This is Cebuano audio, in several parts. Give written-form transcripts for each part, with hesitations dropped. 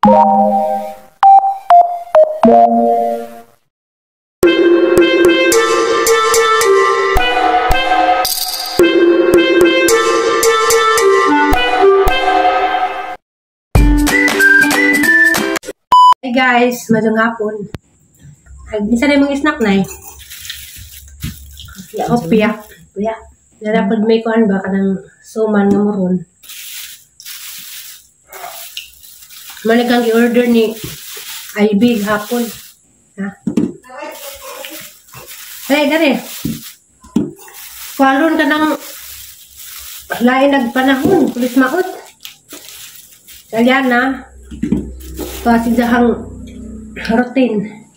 Hey guys, madung hapon. Ay, minsan na yung mga snack na eh. Opya. Opya. Narapod may kuan ba kanang suman nga moron. Malig ang i-order ni Ivy hapon. Ha? Hey, dali. Kualon ka ng lain nagpanahon. Kulis maot. Kaya na. Kasi dahang routine.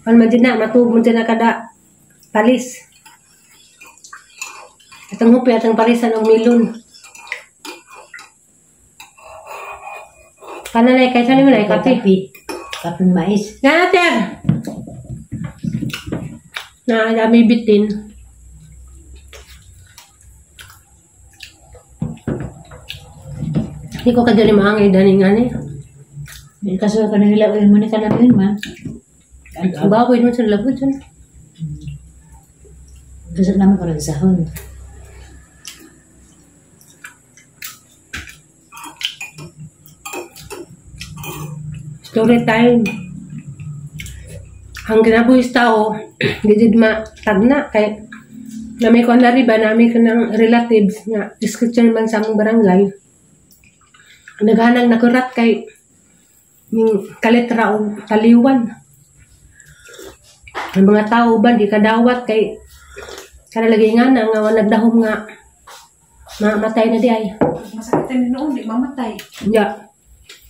Kan man na, matug man na kada palis. Atang hupi, atang palisan og milon. Kana na kay saan mo na kape? Kape mais. Na ter. Na dami bitin. Hindi ko kadali maangay dani nga ni. Kaso ka nila mo ni kanapin ma. Baboy mo sa labod dyan. Gusto naman ko nagsahon. Story time. Ang ginabuhis tao, di matagna. Kay nami ko na riba, nami ko ng relatives nga description man sa among barangay. Naghanang nakurat kay kalitra o taliwan. Ang mga tao ba, di kadawat kay kada lagi nga na nga nagdahom nga mamatay na di ay. Masakit na noon, di mamatay. Ya.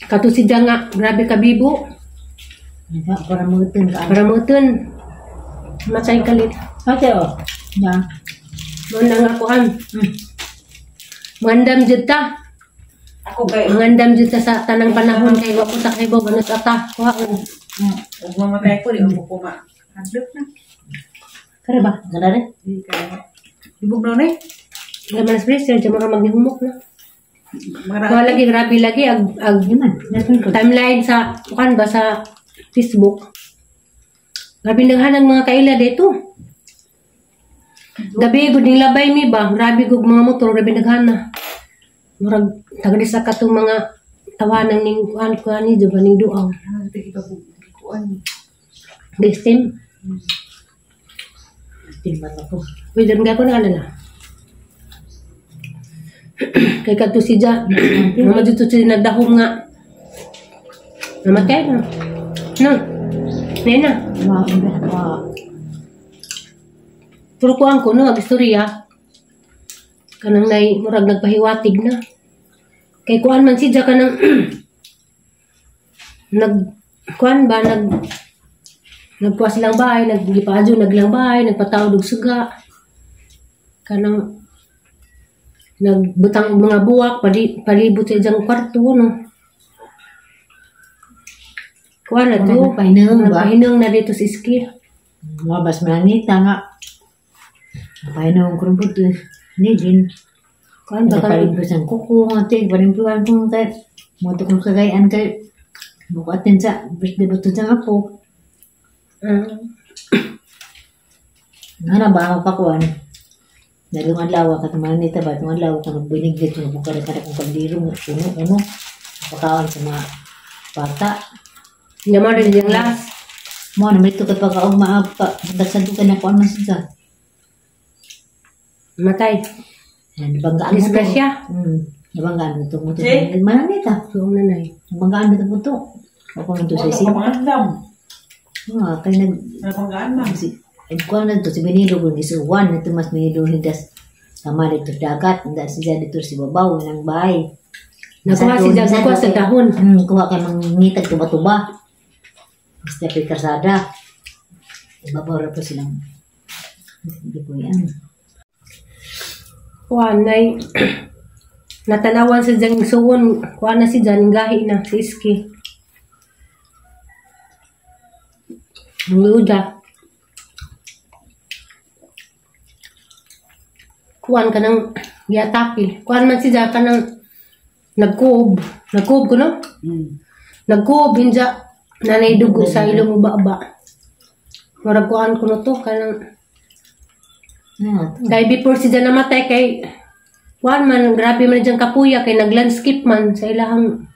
Kato si nga, grabe ka bibo. Para mutin ka. Para mutin. Matay kalit. Ate o. Ya. Muna nga kuan. Mangandam jud ta. Ako kay mangandam jud ta sa tanang panahon kay wa ko ta kay bo ganus ata. Kuha og mamatay ko di mo ko ma. Hadlok na. Kare ba? Ganare? Di kaya. Ibog na ni. Wala man pressure, jamo ra maghihumok na. Wala lagi grabe lagi ag timeline sa kuan ba sa Facebook. Grabe naghanang mga kaila dito. Gabi gud ning labay mi ba, grabe gud mga motor, grabe naghana. Murag tagadisa katong mga tawanang ning kuan kuan ni ba ning duaw. Kuan. Steam. Steam ba ako? Uy, dan ko na alala. Kay kadto si Ja, mama dito siya nagdahom nga. Namatay na. No. Nena. Pero kuan ko no, ag istorya. Kanang nay murag nagpahiwatig na. Kay kuan man si Ja kanang nag kuan ba nag nagkuha silang bahay, naggipaadyo naglang bahay, nagpatawd og suga. Kanang nagbutang og mga buwak palibot sa iyang kwarto no. Kuan na to, nagpahinang ba? Nagpahinang na dito sa iski. Mabas manita nga. Nagpahinang krumput ni Jin. Kuan ba palibot ang kuko nga te, palimpuan ko kay mo to kong kagayan kay bukatin sa birthday ba to sa apo. Nga na ba ako pakuan? Dahil yung adlaw ka manita ba itong adlaw ko nagbinig dito ng kare-kare kong kaldero puno-puno pakawan sa mga bata. Hindi mo rin yung last. Mo na may ito kapag kaugma pa nagsadukan na kuan man siya. Matay. Nabanggaan mo. Disgrasya. Nabanggaan mo ito. Mananita. Suong nanay. Nabanggaan mo ito po ito. Ako nito sa isip. Kaya nag... Nabanggaan man. Kuan na to si Benilo kung isuwan ito mas Benilo hindas sama dito dagat hindas siya dito si babaw ng bahay. Nakuha si Jack sa dahon. Kuha kay mangitag tuba-tuba. Basta pay karsada. Ibabaw ra po silang. Hindi ko yan. Kuan nay natanawan sa Jang suwon, kuan na si Jan gahi na si Iski. Luda. Kuan ka ng giatake. Kuan man si Jaka ng nagkuob. Nagkuob ko no? Nagkuob hinja nanay dugo sa ilong baba. Murag kuan ko no to kanang kay before siya namatay kay kuan man grabe man diyang kapuya kay naglandscape man sa ilahang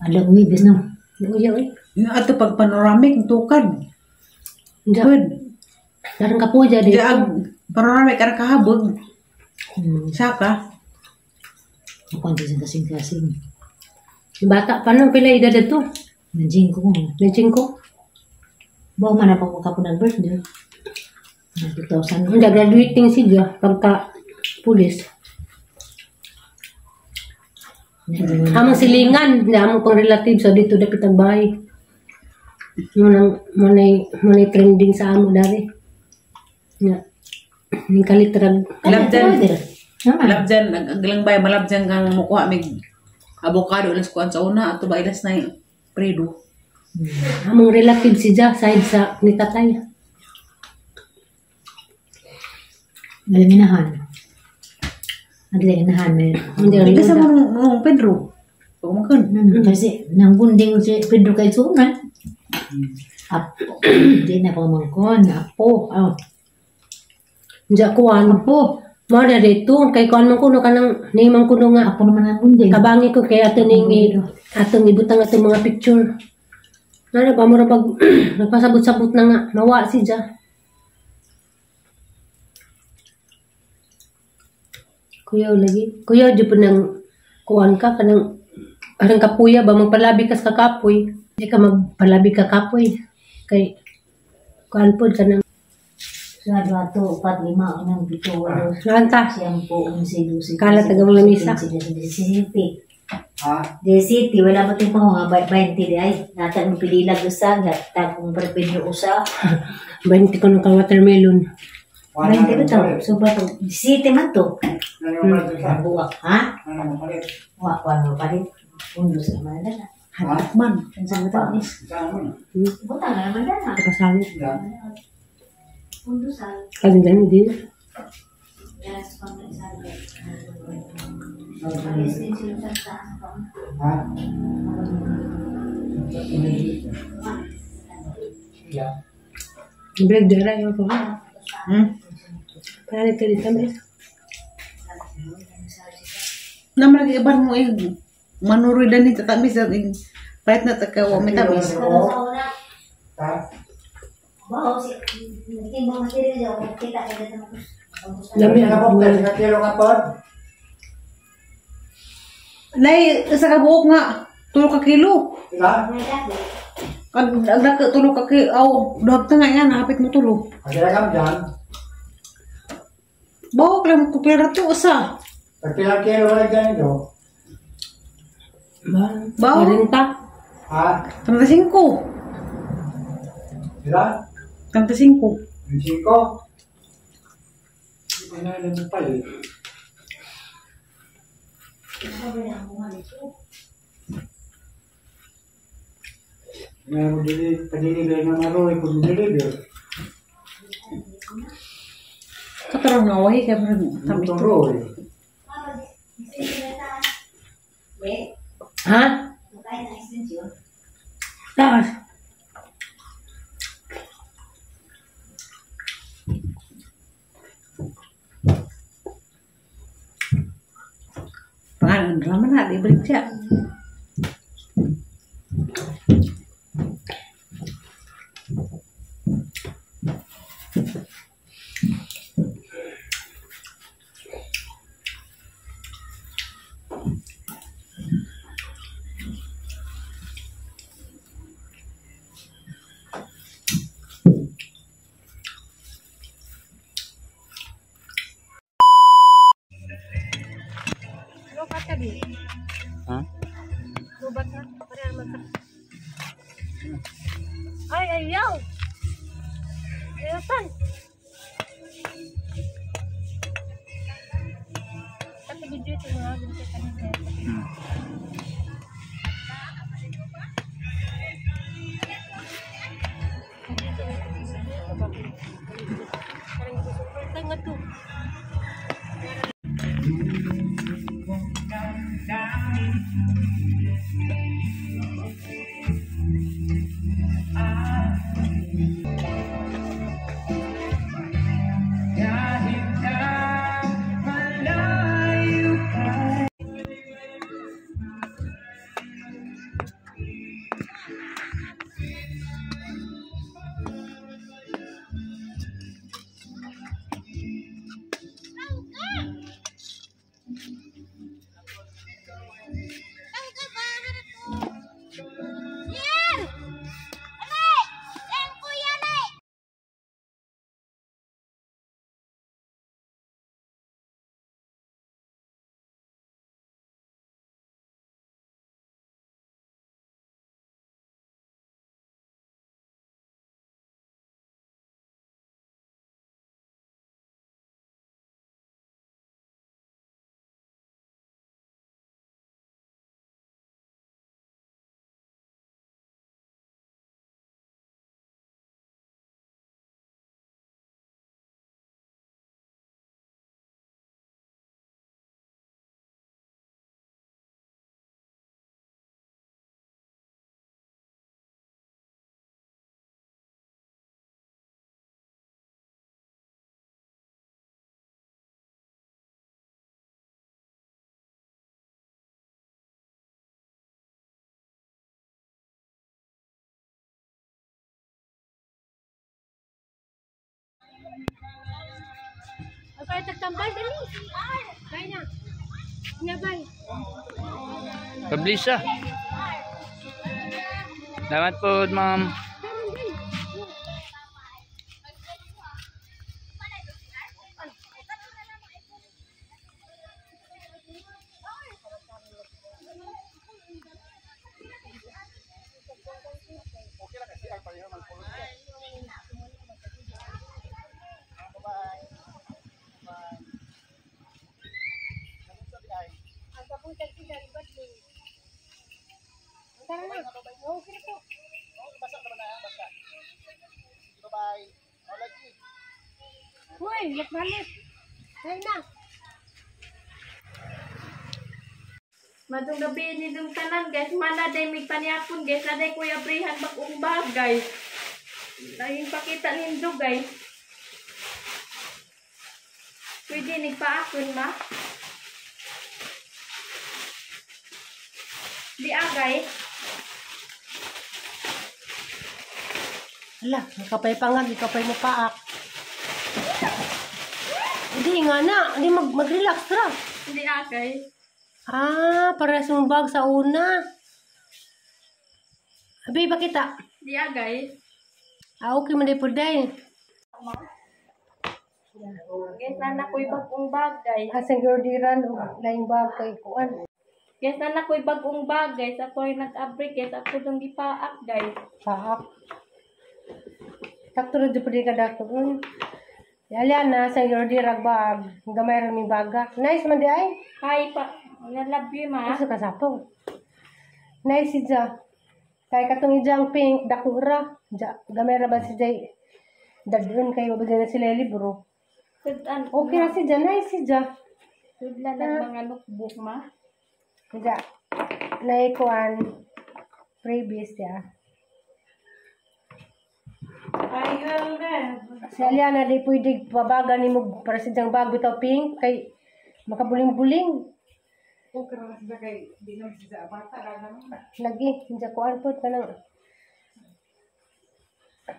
alam ni bis no. Uya oy. Ato pag panoramic tukad. Good. Darang kapuya di. Panoramic ara kahabog. Saka. Ako ang kasing-kasing. Bata pa nung pila edad to? Nanjing ko. Nanjing ko. Bawa man ako kapon ang birthday. 2000. Hindi graduating siya pagka pulis. Among silingan, na among pang relative so dito dapit ang bahay. Munang munay trending sa amo dari. Nga. Ning kalitrag. Labjan. Labjan aglang bay malabjan kang mukuha mig avocado ilas kuan sa una ato ba ilas na predo. Among relative siya side sa ni tatay. Malaminahan. Adlainahan may. Hindi sa mong Pedro. Pagmangkon. Kasi nang gunding si Pedro kay sunan. Apo. Hindi na pagmangkon. Apo. Oh. Diya kuan. Apo. Mao na dito kay kuan man kuno kanang nimang kuno nga apo naman ang gunding. Kabangi ko kay ato ning atong ibutang atong mga picture. Ano ba mura pag nagpasabot-sabot na nga mawa siya. Kuyaw lagi. Kuyaw di po nang kuan ka kanang arang kapuya ba magpalabi ka sa kakapoy. Di ka magpalabi ka kapoy. Kay kuan pod kanang 1, 2, 4, 5, 6, 7, 8, 9, 10, 11, Kala taga mga lamisa. 17. Ha? 17, wala pa tipo nga 20 di ay. Natag mo pililag usa, natag mong Pedro usa. 20 ko nung ka watermelon. 20 ba to? So ba to? 17 man to. Buwak, ha? Wa, wa mo palit. Pundo sa naman na. Hatak man. Ang sa butang is. Butang na naman na. Kapasangit. Pundo sa. Kasi dyan, hindi na. Break dara yung ko. Palit ka dito, mes. Naman nag-iban mo eh. Manuroy na ni tatamis at palit na takawa may tamis. Nay, sa kabuok nga, 3 ka kilo. Ang dako 3 ka kilo. Aw, duhag ta nga yan, hapit mo tulo. Bawak lang ko pera to usa. Pagpilang kilo wala dyan ito? Bawak. Ha? 35. Sila? 35. 35? Hindi na alam mo pala eh. Ngayon mo padiliver na maroy kung deliver. Katarang nawahi kaya parang tamis to. Ha? Taas. Pangalan naman na, di siya. Ay, ayaw! Ayaw, Tapi video ito mga ganito kanina. Ay, tagtambal dali. Kaya na. Nga bay. Pablisa. Salamat po, ma'am. Tara na. Okay na po. Bye-bye. Lagi. Hoy, lakbalit. Kaya na. Madung gabi ni dung tanan guys, mana day mig panyapon guys, naday Kuya Brihan bag-ong bag guys. Laging pakita nindo guys. Pwede nigpaakon ma. Di agay. Ala, nakapay pangag, ikapay mo paak. Hindi nga na, hindi mag-relax ra. Di agay. Ah, para sa bag sa una. Abi, pakita. Di agay. Ah, okay man po day. Guys, nana ko'y bag-ong bag guys. Asang orderan og laing bag kay kuan. Guys, nana ko'y bag-ong bag guys. Ako ay nag-abri guys. Ako dong gipaak guys. Paak. Sakto ra jud pud ka dato. Yala na sa order bag. Gamay ra mi baga. Nice man di ay. Hi pa. Na-love you ma. Asa ka sapong. Nice si Ja. Kay katong ijang pink dako ra. Ja, gamay ra ba si Jay? Dadun kayo ba na sila libro. Sudan. Okay ra si Ja, nice si Ja. Sudlan ng mga notebook ma. Ja. Naikuan previous ya. Si Aliana di pwede pabaga ni mo para sa diyang bag bitaw pink kay makabuling-buling. Okay ra sila kay di naman sila bata ra naman. Lagi, hindi kuan po ka nang.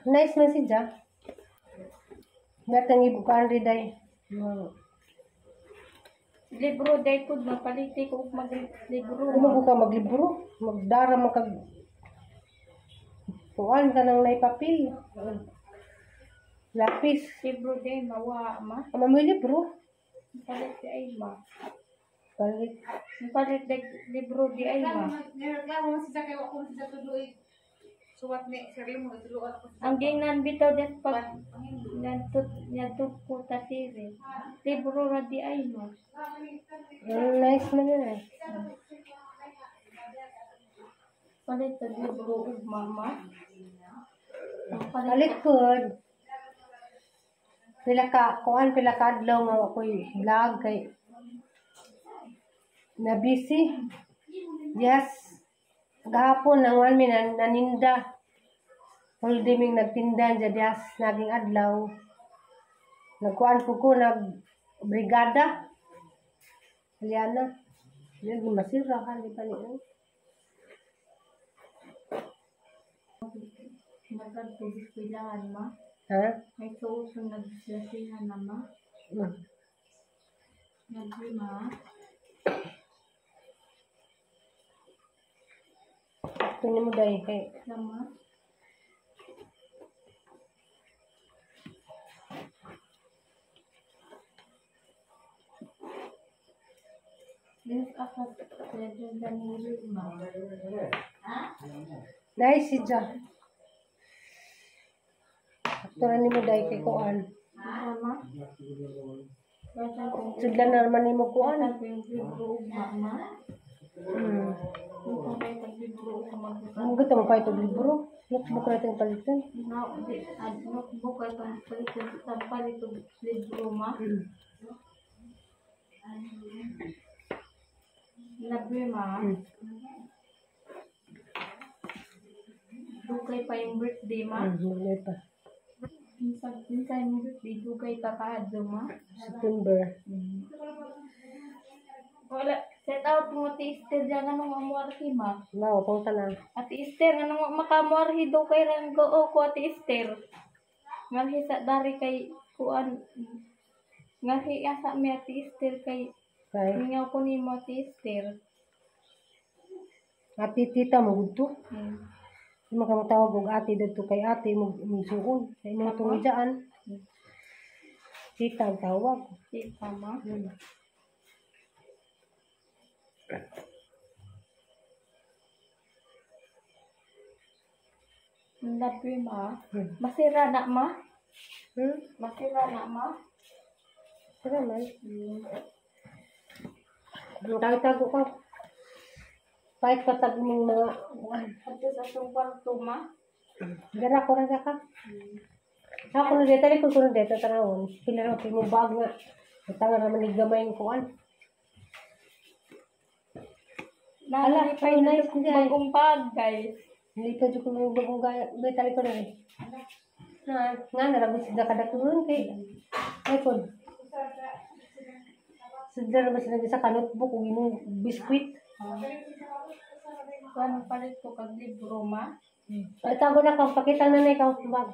Nice man si Ja. Natang ibukaan rin day. Libro day pud mapaliti ko og maglibro. Ano ko ka maglibro? Magdara man kag kuan ka nang naipapil. Lapis. Libro day mawa ma. Ama mo libro. Palit di ay ma. Palit. Palit day libro di ay ma. Nireklamo man sila kay wa ko sila tuloy. Suwat ni sarili mo ituluan ako. Ang gingnan bitaw des pag ngadto ngadto ko tatiri. Libro ra di ay ma. Nice man yun eh. Palit og libro ug mama. Palit pod. Pila ka kuan pila ka adlaw nga ako'y vlog kay na busy. Yes. Gahapon nang wan mi naninda. Holiday ming nagtinda dyan yes naging adlaw. Nagkuan po ko nag brigada. Aliana. Lagi masira ka di pa ni. Nagkagpag-eskwelahan ma. Ha? May suusong nagslasihan na ma. Nagbi ma. Ito ni mo dahil kay. Sama. This ako sa Danilo ma. Nice si Ja. Ito na ni mo dahil kay kuan. Mama. Sudlan na naman ni mo kuan. Mama. Ang gusto mo pa ito libro. Notebook natin palitan. Notebook itong palitan. Palit libro ma. Love you ma. Dugay pa yung birthday ma. Dugay pa. Minsan yung birthday, dugay pa kaadto ma. September. Wala, set out mo ti Esther dyan, anong amuarhi ma? Mao, kung tanan. Ate Esther, anong makamuarhi daw kay Ranggo o ko Ate Esther? Ngalhi sa dari kay Kuan nga hiya sa mi Ate Esther kay Kay mingaw ko nimo Ate Esther. Ate tita mo gudto. Di man ka matawag og ate dadto kay ate mo migsuon. Sa imong tungod dyan. Tita ang tawag. Tita ma. Love you, ma. Masira na, ma. Masira na, ma. Sira man. Ang tago ko. Pahit patag mong mga kuan. Adto sa atong kwarto, ma. Dara ko ra ka. Ako na dito, talikod ko na dito, tanawon. Pila na mo bag nga. Tanga naman ni gamay yung kuan. Ala, Nalipay ay, na nice, hindi ay. bagong bag, guys. Hindi ka dyan kung bagong gaya. May talikod na eh. Na, nga, naragot sila kadakuron kay iPhone. Sila naman sila sa notebook o imong biskwit. Kuan palit ko kag libro, ma. Ay, tago na ka, pakita na na ikaw bag.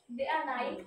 Di anay.